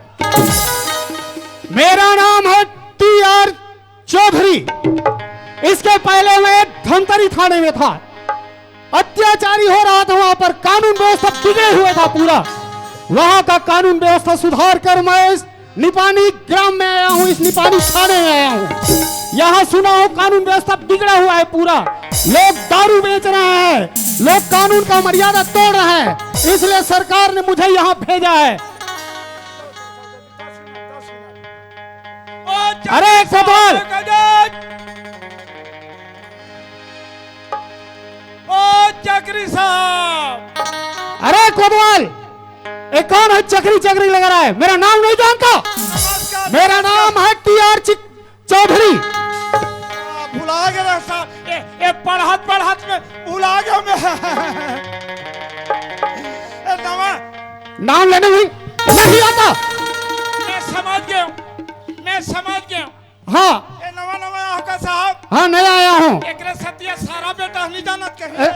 मेरा नाम है टी आर चौधरी। इसके पहले मैं धमतरी थाने में था। अत्याचारी हो रहा था वहां पर, कानून व्यवस्था बिगड़े हुए था पूरा। वहां का कानून व्यवस्था सुधार कर मैं इस निपानी ग्राम में आया हूँ, इस निपानी थाने में आया हूँ। यहाँ सुना हूँ कानून व्यवस्था बिगड़ा हुआ है पूरा, लोग दारू बेच रहे हैं, लोग कानून का मर्यादा तोड़ रहे हैं, इसलिए सरकार ने मुझे यहाँ भेजा है। अरे एक सवाल। ओ चक्री साहब। अरे कोतवाल, ये कौन है चक्री चक्री लगा रहा है? मेरा नाम नहीं जानता? नमस्कार, मेरा नमस्कार। नाम है टी आर चौधरी। आ, भुला गया साहब। ए, ए, पढ़त पढ़त में भुला गया मैं। ए, नवा। नाम लेने हुई नहीं आता। मैं समझ गया हूँ, मैं समझ गया हूँ। हाँ। ए, नवा नवा आया हो का साहब? हाँ, नया आया हूँ। एकरे सतिया सारा बेटा नहीं जानत कहीं। ए,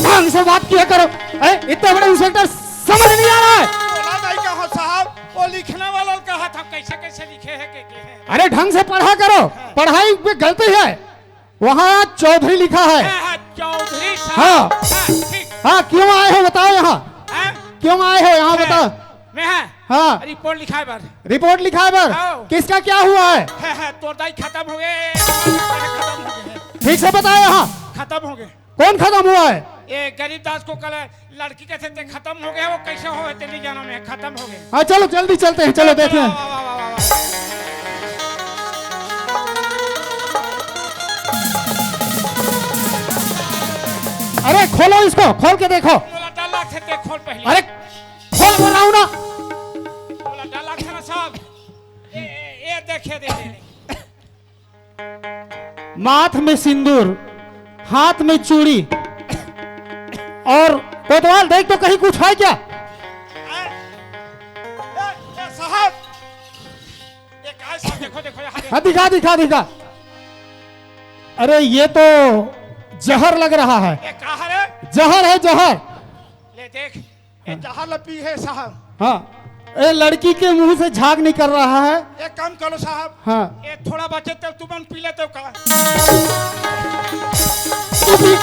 ढंग से बात किया करो। ए, इतने बड़े इंस्पेक्टर समझ नहीं आ रहा है। बोला नहीं कहा साहब, वो लिखने वाला कहा था कैसे कैसे लिखे है, के, के है। अरे ढंग से पढ़ा करो, हाँ। पढ़ाई में गलती है। वहाँ चौधरी लिखा है। हाँ, हाँ, चौधरी साहब। हाँ। हाँ, ठीक। हाँ, क्यों आए हो बताओ यहाँ। हाँ? क्यों आए हो यहाँ बताओ। मैं, हाँ। हाँ। रिपोर्ट लिखाए बर। रिपोर्ट लिखाए बर? हाँ। किसका क्या हुआ है? हाँ, हाँ, तोर दाई खत्म हो गए, खत्म हो गए। ठीक से बताओ यहाँ। खत्म हो गए। कौन खत्म हुआ है? ये गरीब दास को कल लड़की के थे, ते खत्म हो गए, वो कैसे हो, ते नहीं जाना मैं, खत्म हो गए। हाँ, चलो जल्दी चलते हैं, चलो देखें। वाह, वाह, वाह, वाह, वाह। अरे खोलो इसको, खोल के देखो। बोला डर लग सकते, खोल पहले। अरे खोल बोल रहा हूँ ना। बोला डर लग सकता साहब। ये, ये, ये देखिए, देखिए, देखिए। माथ में सिंदूर, हाथ में चूड़ी, और कोतवाल देख तो कहीं कुछ है क्या? ए, ए, ए, साहब, ये काय साहब, देखो, देखो, यहाँ देखो। हाँ, दिखा, दिखा, दिखा। अरे, ये तो जहर लग रहा है। ये कहा रे? जहर है, जहर। ले देख, ये जहर लपी है साहब। हाँ, ये लड़की के मुंह से झाग निकल रहा है। एक काम करो साहब। हाँ। ये थोड़ा बचे तो तुमन पी लेते हो का? तू पी,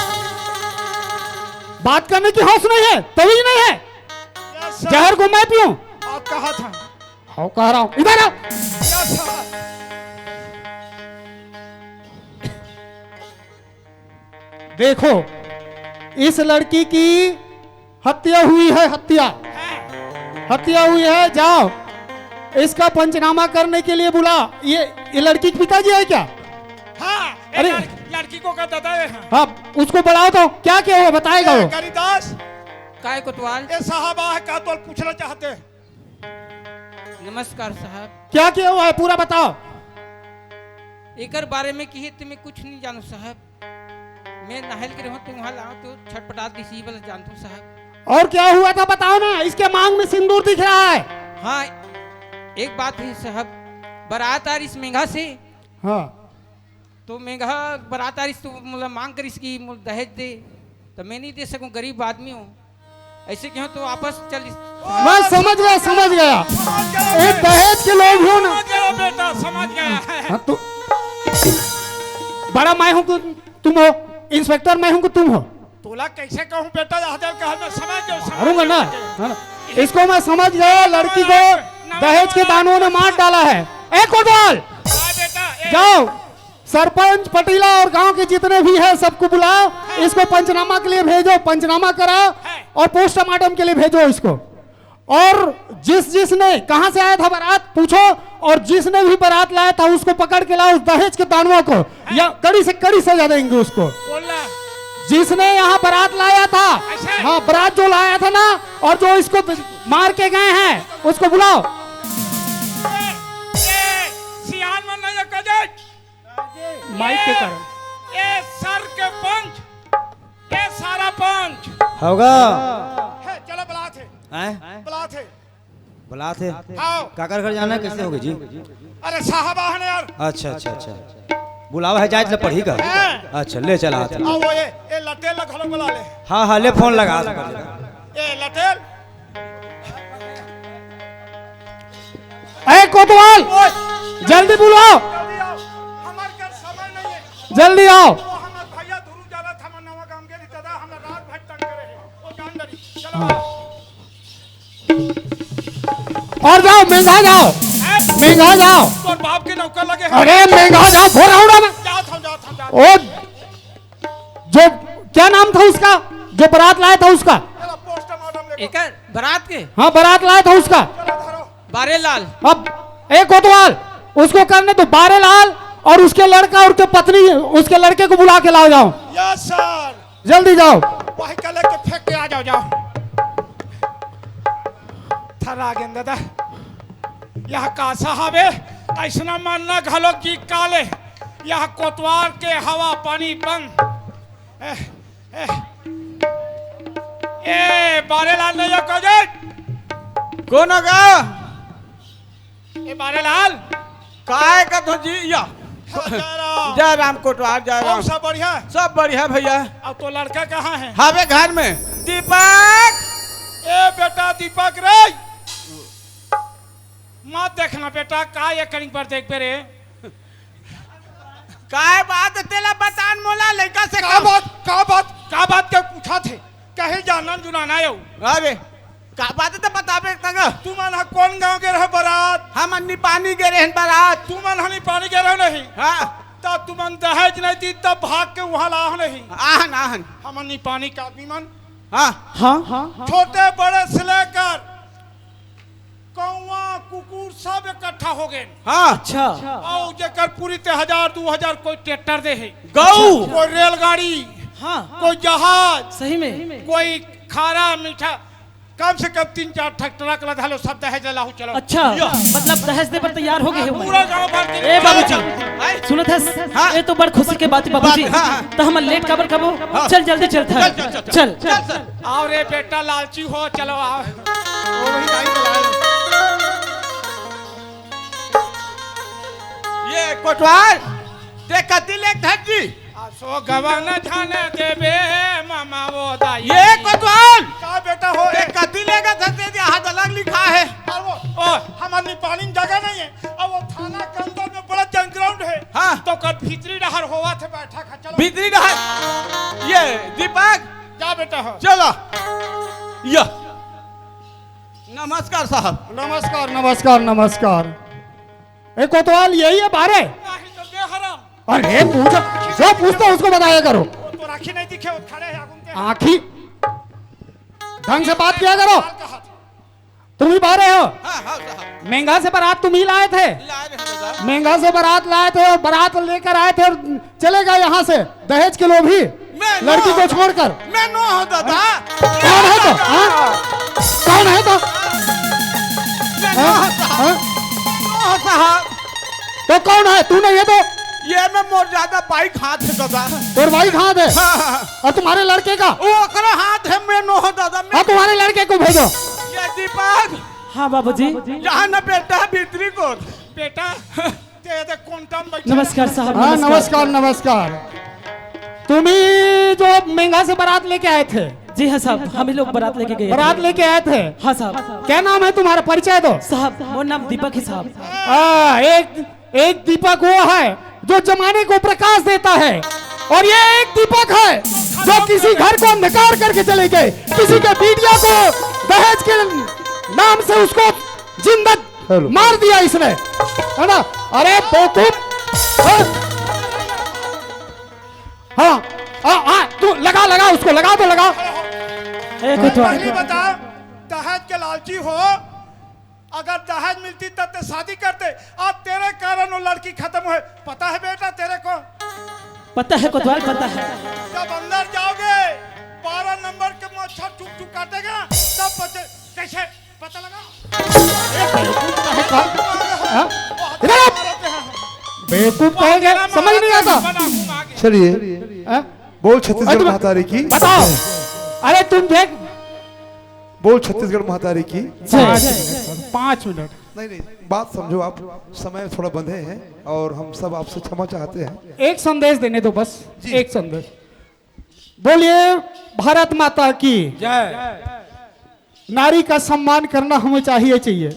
बात करने की होश नहीं है, तमीज नहीं है। जहर को मैं पीऊं? आप कहा था। हाँ, कह रहा हूं, इधर आओ। देखो, इस लड़की की हत्या हुई है, हत्या, हत्या हुई है। जाओ, इसका पंचनामा करने के लिए बुला। ये ये लड़की के पिताजी है क्या? हाँ, ये अरे। लड़-, लड़की को का दादा है। हाँ, उसको बुलाओ तो। क्या क्या हुआ, बताएगा वो। गरीदास। काय कोतवाल? ये साहब आ का तो पूछना चाहते हैं। नमस्कार साहब। क्या क्या हुआ है, पूरा बताओ। एकर बारे में किहे ते मैं कुछ नहीं जानों साहब। मैं नहल के रहूं तो वहां लाओ तो छटपटा दिस, ई वाला जानता हूं साहब। और क्या हुआ था बताओ ना, इसके मांग में सिंदूर दिख रहा है। हाँ, एक बात है साहब, बारात आ रहिस मेघा से। हाँ। तो मेघा बारात आ रहिस तो मोला मांग करिस कि मोला दहेज दे, तो मैं नहीं दे सकूं, गरीब आदमी हूं। ऐसे कहो तो वापस चल। मैं समझ गया, समझ गया। ये दहेज के लोग हो ना। समझ गया बेटा, समझ गया। हाँ, तो बड़ा मैं हूँ कि तुम हो, इंस्पेक्टर मैं हूँ कि तुम हो? तोला कैसे कहूँ बेटा, यह दिल कहा मैं समझ गया, समझ मारूंगा ना, गया। है ना? इसको मैं समझ गया, लड़की को दहेज के दानवों ने मार डाला है। ए कोतवाल, हाँ बेटा, ए। जाओ, सरपंच पटीला और गांव के जितने भी हैं, सबको बुलाओ, इसको पंचनामा के लिए भेजो, पंचनामा कराओ और पोस्टमार्टम के लिए भेजो इसको। और जिस जिसने, कहां से आया था बारात, पूछो, और जिसने भी बारात लाया था, उसको पकड़ के लाओ, उस दहेज के दानवों को, या कड़ी से कड़ी सजा देंगे उसको। बोलना। जिसने यहाँ बारात लाया था, अच्छा। हाँ, बारात जो लाया था ना, और जो इसको मार के गए हैं, उसको बुलाओ। ए, ए, सियान मन नहीं कदे। माइक के कारण। ए सर के पंच, ए सारा पंच। होगा। है, चलो बुलात है। हैं? बुलात है। बुलात है। आओ। काकर घर जाना है, कैसे होगे जी? अरे साहब आहन यार। अच्छा, अच्छा, अच्छा। बुलावा है, जाए ले पढ़ी का। हैं? अच्छा, ले चला आते। आओ, ये, ये लटेल ला घलो बुला ले। हाँ, हाँ, ले फोन लगा। ए लटेल। ए कोतवाल, ओए। जल्दी बुलाओ। जल्दी आओ। हमारे घर समय नहीं है। जल्दी आओ। वो हमारे भैया धुरु जाला था, हमारे नवा गांव के रिश्तेदार, हमारे रात भर तंग करे हैं। वो जान डरी। चलो आओ। और जाओ, मेघा जाओ। हैं? मेघा जाओ। तोर बाप के नौकर लगे हैं। अरे मेघा जाओ, फोन उड़ा ना। जाओ, जाओ, जाओ, जाओ। ओ, जो, क्या नाम था उसका, जो बारात लाया था उसका? चलो, पोस्टमार्टम लेकर। एकर बारात के? हाँ, बारात लाया था उसका। चलो, धरो। बारेलाल। अब एक कोतवाल, उसको करने दो, बारेलाल, और उसके लड़का और उसके पत्नी, उसके लड़के को बुला के लाओ, जाओ। Yes sir. जल्दी जाओ। वही का लेके फेंक के आ जाओ, जाओ। थर्रा गेन दादा। यह का साहब है, ऐसना मानना घलो की काले। यह कोतवाल के हवा पानी बंद। ए, ए, ए, बारेलाल नहीं हो, कौन है? कौन होगा? ए, बारेलाल। काय का तो जी, या। हाँ, जय राम। जय राम कोटवार, जय और राम। सब बढ़िया? सब बढ़िया भैया। अब तो लड़का कहाँ है? हवे घर में। दीपक। ए बेटा दीपक रे। मत देखना बेटा, का ये कनिक बर देखबे रे? काय बात तेला बतान मोला लइका से का कम। बात, का बात, का बात के पूछा थे? कहे जानन जुनाना यो। अरे, का बात त बताबे तंग। तुमन ह कौन गांव के रहे बरात? हमन निपानी गे रहेन बरात। तुमन ह निपानी गे रहे नहीं? हाँ। त तुमन दहेज नहीं दी तब भाग के वहां लाह नहीं? आहन, आहन। हमन निपानी के आदमी मन। हाँ। हाँ, हाँ, हाँ। छोटे बड़े से लेकर कौवा, कुकुर सब इकट्ठा हो गए। हाँ। अच्छा। और जेकर पूरी ते हजार, दो हजार, कोई ट्रैक्टर दे है। गऊ। कोई रेलगाड़ी। हाँ। कोई जहाज। सही में। कोई खारा मीठा, कम से कम तीन चार ठक ट्रक लदा लो, सब दहेज ला लाहू, चलो। अच्छा, या। मतलब दहेज दे पर तैयार हो गए हो। पूरा गांव भर के ए बाबूजी, आए। सुनत हस? हाँ। ये तो बड़ खुशी के बात है बाबूजी। बात, हाँ, हाँ। तो हम लेट काबर कबो? हाँ। चल जल्दी चल था। चल, चल, चल, चल। चल। चल, चल। आओ रे बेटा, लालची हो, चलो आओ। ओ भाई, गाड़ी चलाओ। ये कोटवार, ते कति लेग धर जी? असो गवन धन देबे मामा वो दाई। ये कोटवार! का बेटा हो? ते कति लेग धर दे दे, हाथ अलग लिखा है। अरे वो, ओ, हमार निपानी में जगह नहीं है। अब वो थाना के अंदर में बड़ा जंग ग्राउंड है। हाँ। तो कर भीतरी डहर होवा थे बैठा खा, चलो। भीतरी डहर? ये दीपक, जा बेटा हो। चला। या। नमस्कार साहब। नमस्कार, नमस्कार, नमस्कार। ए कोतवाल, यही है बारे? नहीं तो बेहराम। अरे पूछ, जो पूछता उसको बताया करो। वो तो राखी नहीं दिखे, वो खड़े हैं आगुन के। आँखी ढंग से बात किया करो। तुम ही बारे हो? हाँ, हाँ, साहब। मेंगा से बारात तुम ही लाए थे? लाए रहे दादा। मेंगा से बारात लाए थे और बारात लेकर आए थे और चले गए यहाँ से दहेज के लोभी। मैं लड़की नोह को छोड़कर। मैं नोह दादा। कौन है तो? हाँ? कौन है तो? मैं हाँ? नोह साहब। हाँ? नोह साहब। तो कौन है? तू नहीं है तो? ये में मोर ज्यादा बाइक हाथ है दादा। तोर बाइक हाथ है? हाँ। और तुम्हारे लड़के का? वो ओकरा हाथ है, मैं नोह दादा। मैं हाँ, तुम्हारे लड़के को भेजो। ये दीपक। हाँ बाबूजी। जहाँ ना बेटा भीतरी को। बेटा, ते दे कौन टाइम बैठे नमस्कार हैं? साहब, हाँ, नमस्कार। नमस्कार, नमस्कार। तुम ही जो मेंगा से बारात लेके आए थे? जी हाँ साहब, हम ही लोग बारात लेके गए थे। बारात लेके आए थे? हाँ साहब। क्या नाम है तुम्हारा, परिचय दो। साहब, मोर नाम दीपक है साहब। हाँ, एक, एक दीपक वो है जो जमाने को प्रकाश देता है, और ये एक दीपक है जो किसी घर को अंधकार करके चले गए, किसी के बिटिया को दहेज के नाम से उसको जिंदा हेलो। मार दिया इसने, है ना? अरे बेवकूफ। हाँ? हाँ, हाँ, हाँ, तू लगा, लगा उसको, लगा तो लगा। ए, कोतवाल। पहली बता, दहेज के लालची हो, अगर दहेज मिलती तब ते शादी करते। आज तेरे कारण वो लड़की खत्म हुए। पता है बेटा तेरे को? पता है कोतवाल, पता है। जब अंदर जाओगे, बारह नंबर के मच्छर चुक चुक काटेगा, तब पते, कैसे पता लगा? ए, बेवकूफ का है कौन? हाँ? इधर आ। बेवकूफ कहेंगे, समझ नहीं आता। चलिए, हाँ? बोल छत्तीसगढ़ अरे, महतारी की। बताओ। अरे तुम देख। बोल छत्तीसगढ़ महतारी की। जय। पाँच मिनट, पाँच मिनट। नहीं, नहीं, बात समझो आप, समय थोड़ा बंधे हैं और हम सब आपसे क्षमा चाहते हैं। एक संदेश देने दो बस, जी। एक संदेश। बोलिए भारत माता की जय। नारी का सम्मान करना हमें चाहिए, चाहिए।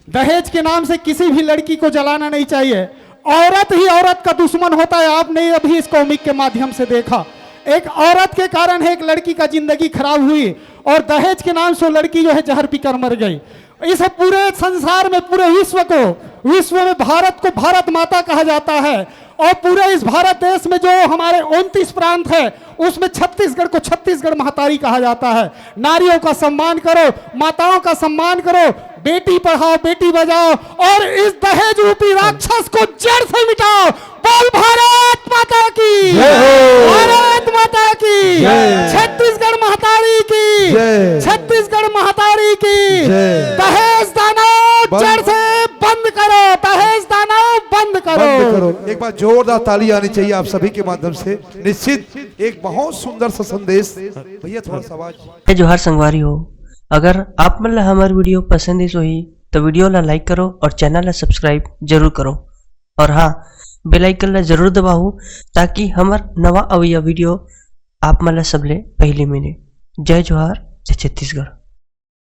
दहेज के नाम से किसी भी लड़की को जलाना नहीं चाहिए। औरत ही औरत का दुश्मन होता है। आपने अभी इस कॉमिक के माध्यम से देखा, एक औरत के कारण है एक लड़की का जिंदगी खराब हुई, और दहेज के नाम से वो लड़की जो है जहर पीकर मर गई। इस पूरे संसार में, पूरे विश्व को, विश्व में भारत को भारत माता कहा जाता है, और पूरे इस भारत देश में जो हमारे उनतीस प्रांत है, उसमें छत्तीसगढ़ को छत्तीसगढ़ महतारी कहा जाता है। नारियों का सम्मान करो, माताओं का सम्मान करो, बेटी पढ़ाओ, बेटी बचाओ, और इस दहेज रूपी राक्षस को जड़ से मिटाओ। बोल भारत माता की जय हो। भारत माता की जय। छत्तीसगढ़ महतारी की जय। छत्तीसगढ़ महतारी की जय। दहेज दानव बंद। जड़ से बंद करो, दहेज दानव बंद करो। बंद करो। एक बार जोरदार ताली आनी चाहिए आप सभी के माध्यम से। निश्चित एक बहुत सुंदर सा संदेश। भैया थोड़ा सा आवाज। जय जोहार संगवारी हो, अगर आप मन ला हमर वीडियो पसंद आइस होही तो वीडियो ला लाइक करो और चैनल ला सब्सक्राइब जरूर करो, और हाँ, बेल आइकन ला जरूर दबाओ ताकि हमर नवा अवइया वीडियो आप मन ला सबले पहली मिले। जय जोहार, जय छत्तीसगढ़।